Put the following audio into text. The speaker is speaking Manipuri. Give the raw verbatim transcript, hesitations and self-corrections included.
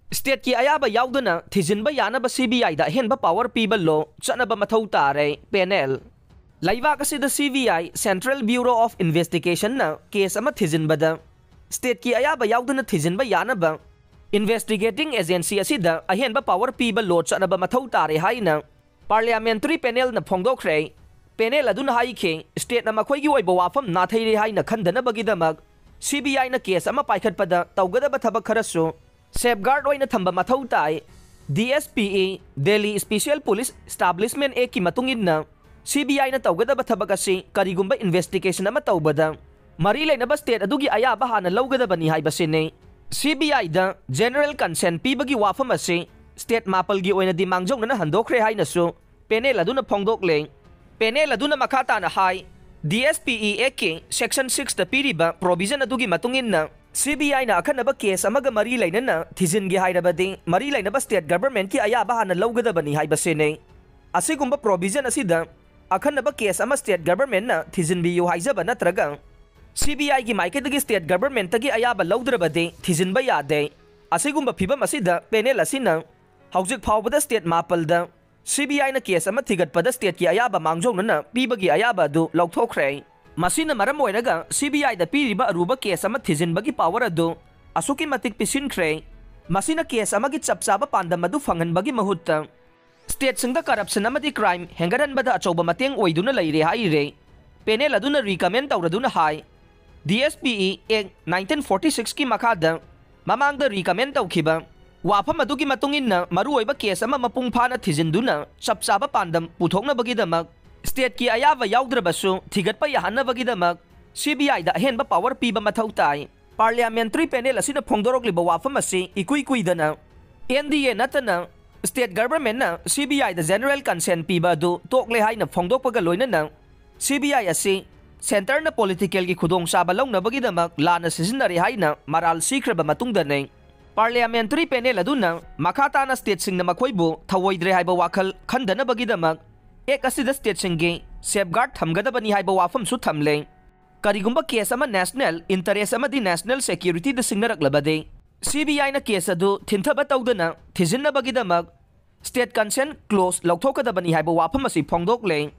Stateꯀꯤ ꯑꯌꯥꯕ ꯌꯥꯎꯗꯅ ꯊꯤꯖꯤꯟꯕ ꯌꯥꯅꯕ CBIꯗ ꯑꯍꯦꯟꯕ power ꯄꯤꯕ law ꯆꯠꯅꯕ ꯃꯊꯧ ꯇꯥꯔꯦ, panel꯫ ꯂꯩꯕꯥꯛ ꯑꯁꯤꯗ CBI, Central Bureau of Investigationꯅ case ꯑꯃ ꯊꯤꯖꯤꯟꯕꯗ stateꯀꯤ ꯑꯌꯥꯕ ꯌꯥꯎꯗꯅ ꯊꯤꯖꯤꯟꯕ ꯌꯥꯅꯕ investigating agency ꯑꯁꯤꯗ ꯑꯍꯦꯟꯕ power ꯄꯤꯕ law ꯆꯠꯅꯕ ꯃꯊꯧ ꯇꯥꯔꯦ ꯍꯥꯏꯅ parliamentary panelꯅ ꯐꯣꯡꯗꯣꯛꯈ꯭ꯔꯦ꯫ Panel ꯑꯗꯨꯅ ꯍꯥꯏꯈꯤ, stateꯅ ꯃꯈꯣꯏꯒꯤ ꯑꯣꯏꯕ ꯋꯥꯐꯝ ꯅꯥꯊꯩꯔꯦ ꯍꯥꯏꯅ ꯈꯟꯗꯅꯕꯒꯤꯗꯃꯛ CBIꯅ case ꯑꯃ ꯄꯥꯏꯈꯠꯄꯗ ꯇꯧꯒꯗꯕ ꯊꯕꯛ ꯈꯔꯁꯨ safeguard ꯑꯣꯏꯅ ꯊꯝꯕ ꯃꯊꯧ ꯇꯥꯏ꯫ DSPE, Delhi Special Police Establishment Actꯀꯤ ꯃꯇꯨꯡ ꯏꯟꯅ CBIꯅ ꯇꯧꯒꯗꯕ ꯊꯕꯛ ꯑꯁꯤ ꯀꯔꯤꯒꯨꯝꯕ investigation ꯑꯃ ꯇꯧꯕꯗ ꯃꯔꯤ ꯂꯩꯅꯕ state ꯑꯗꯨꯒꯤ ꯑꯌꯥꯕ ꯍꯥꯟꯅ ꯂꯧꯒꯗꯕꯅꯤ ꯍꯥꯏꯕꯁꯤꯅꯤ꯫ CBIꯗ general consent ꯄꯤꯕꯒꯤ ꯋꯥꯐꯝ ꯑꯁꯤ state ꯃꯥꯄꯜꯒꯤ ꯑꯣꯏꯅꯗꯤ ꯃꯥꯡꯖꯧꯅꯅ ꯍꯟꯗꯣꯛꯈ꯭ꯔꯦ ꯍꯥꯏꯅꯁꯨ panel ꯑꯗꯨꯅ ꯐꯣꯡꯗꯣꯛꯂꯦ꯫ Panel ꯑꯗꯨꯅ ꯃꯈꯥ ꯇꯥꯅ ꯍꯥꯏ, DSPE Actꯀꯤ section sixꯇ ꯄꯤꯔꯤꯕ provision ꯑꯗꯨꯒꯤ ꯃꯇꯨꯡ ꯏꯟꯅ CBIꯅ ꯑꯈꯟꯅꯕ case ꯑꯃꯒ ꯃꯔꯤ ꯂꯩꯅꯅ ꯊꯤꯖꯤꯟꯒꯦ ꯍꯥꯏꯔꯕꯗꯤ ꯃꯔꯤ ꯂꯩꯅꯕ state governmentꯀꯤ ꯑꯌꯥꯕ ꯍꯥꯟꯅ ꯂꯧꯒꯗꯕꯅꯤ ꯍꯥꯏꯕꯁꯤꯅꯤ꯫ ꯑꯁꯤꯒꯨꯝꯕ provision ꯑꯁꯤꯗ ꯑꯈꯟꯅꯕ case ꯑꯃ state governmentꯅ ꯊꯤꯖꯤꯟꯕꯤꯌꯨ ꯍꯥꯏꯖꯕ ꯅꯠꯇ꯭ꯔꯒ CBIꯒꯤ ꯃꯥꯏꯀꯩꯗꯒꯤ state governmentꯇꯒꯤ ꯑꯌꯥꯕ ꯂꯧꯗ꯭ꯔꯕꯗꯤ ꯊꯤꯖꯤꯟꯕ ꯌꯥꯗꯦ꯫ ꯑꯁꯤꯒꯨꯝꯕ ꯐꯤꯚꯝ ꯑꯁꯤꯗ panel ꯑꯁꯤꯅ ꯍꯧꯖꯤꯛ ꯐꯥꯎꯕꯗ state ꯃꯥꯄꯜꯗ CBIꯅ case ꯑꯃ ꯊꯤꯒꯠꯄꯗ stateꯀꯤ ꯑꯌꯥꯕ ꯃꯥꯡꯖꯧꯅꯅ ꯄꯤꯕꯒꯤ ꯑꯌꯥꯕ ꯑꯗꯨ ꯂꯧꯊꯣꯛꯈ꯭ꯔꯦ꯫ ꯃꯁꯤꯅ ꯃꯔꯝ ꯑꯣꯏꯔꯒ CBIꯗ ꯄꯤꯔꯤꯕ ꯑꯔꯨꯕ case ꯑꯃ ꯊꯤꯖꯤꯟꯕꯒꯤ power ꯑꯗꯨ ꯑꯁꯨꯛꯀꯤ ꯃꯇꯤꯛ ꯄꯤꯁꯤꯟꯈ꯭ꯔꯦ꯫ ꯃꯁꯤꯅ case ꯑꯃꯒꯤ ꯆꯞ ꯆꯥꯕ ꯄꯥꯟꯗꯝ ꯑꯗꯨ ꯐꯪꯍꯟꯕꯒꯤ ꯃꯍꯨꯠꯇ stateꯁꯤꯡꯗ corruption ꯑꯃꯗꯤ crime ꯍꯦꯟꯒꯠꯍꯟꯕꯗ ꯑꯆꯧꯕ ꯃꯇꯦꯡ ꯑꯣꯏꯗꯨꯅ ꯂꯩꯔꯦ ꯍꯥꯏꯔꯦ꯫ Panel ꯑꯗꯨꯅ recommend ꯇꯧꯔꯗꯨꯅ ꯍꯥꯏ, DSPE Act nineteen forty sixꯀꯤ ꯃꯈꯥꯗ ꯃꯃꯥꯡꯗ recommend ꯇꯧꯈꯤꯕ ꯋꯥꯐꯝ ꯑꯗꯨꯒꯤ ꯃꯇꯨꯡ ꯏꯟꯅ ꯃꯔꯨꯑꯣꯏꯕ case ꯑꯃ ꯃꯄꯨꯡ ꯐꯥꯅ ꯊꯤꯖꯤꯟꯗꯨꯅ ꯆꯞ ꯆꯥꯕ ꯄꯥꯟꯗꯝ ꯄꯨꯊꯣꯛꯅꯕꯒꯤꯗꯃꯛ stateꯀꯤ ꯑꯌꯥꯕ ꯌꯥꯎꯗ꯭ꯔꯕꯁꯨ ꯊꯤꯒꯠꯄ ꯌꯥꯍꯟꯅꯕꯒꯤꯗꯃꯛ CBIꯗ ꯑꯍꯦꯟꯕ power ꯄꯤꯕ ꯃꯊꯧ ꯇꯥꯏ꯫ Parliamentary panel ꯑꯁꯤꯅ ꯐꯣꯡꯗꯣꯔꯛꯂꯤꯕ ꯋꯥꯐꯝ ꯑꯁꯤ ꯏꯀꯨꯏ ꯀꯨꯏꯗꯅ NDA ꯅꯠꯇꯅ state governmentꯅ CBIꯗ general consent ꯄꯤꯕ ꯑꯗꯨ ꯇꯣꯛꯂꯦ ꯍꯥꯏꯅ ꯐꯣꯡꯗꯣꯛꯄꯒ ꯂꯣꯏꯅꯅ CBI ꯑꯁꯤ centreꯅ politicalꯒꯤ ꯈꯨꯗꯣꯡꯆꯥꯕ ꯂꯧꯅꯕꯒꯤꯗꯃꯛ ꯂꯥꯟꯅ ꯁꯤꯖꯤꯟꯅꯔꯦ ꯍꯥꯏꯅ ꯃꯔꯥꯜ ꯁꯤꯈ꯭ꯔꯕ ꯃꯇꯨꯡꯗꯅꯤ꯫ Parliamentary panel ꯑꯗꯨꯅ ꯃꯈꯥ ꯇꯥꯅ stateꯁꯤꯡꯅ ꯃꯈꯣꯏꯕꯨ ꯊꯧꯑꯣꯏꯗ꯭ꯔꯦ ꯍꯥꯏꯕ ꯋꯥꯈꯜ ꯈꯟꯗꯅꯕꯒꯤꯗꯃꯛ Act ꯑꯁꯤꯗ stateꯁꯤꯡꯒꯤ safeguard ꯊꯝꯒꯗꯕꯅꯤ ꯍꯥꯏꯕ ꯋꯥꯐꯝꯁꯨ ꯊꯝꯂꯦ꯫ ꯀꯔꯤꯒꯨꯝꯕ case ꯑꯃ national interest ꯑꯃꯗꯤ national securityꯗ ꯁꯤꯡꯅꯔꯛꯂꯕꯗꯤ ꯁꯤ ꯕꯤ ꯑꯥꯏꯅ ꯀꯦꯁ ꯑꯗꯨ ꯊꯤꯟꯊꯕ ꯇꯧꯗꯅ ꯊꯤꯖꯤꯟꯅꯕꯒꯤꯗꯃꯛ ꯁ꯭ꯇꯦꯠ ꯀꯟꯁꯦꯟ ꯀ꯭ꯂꯣꯖ ꯂꯧꯊꯣꯛꯀꯗꯕꯅꯤ ꯍꯥꯏꯕ ꯋꯥꯐꯝ ꯑꯁꯤ ꯐꯣꯡꯗꯣꯛꯂꯦ꯫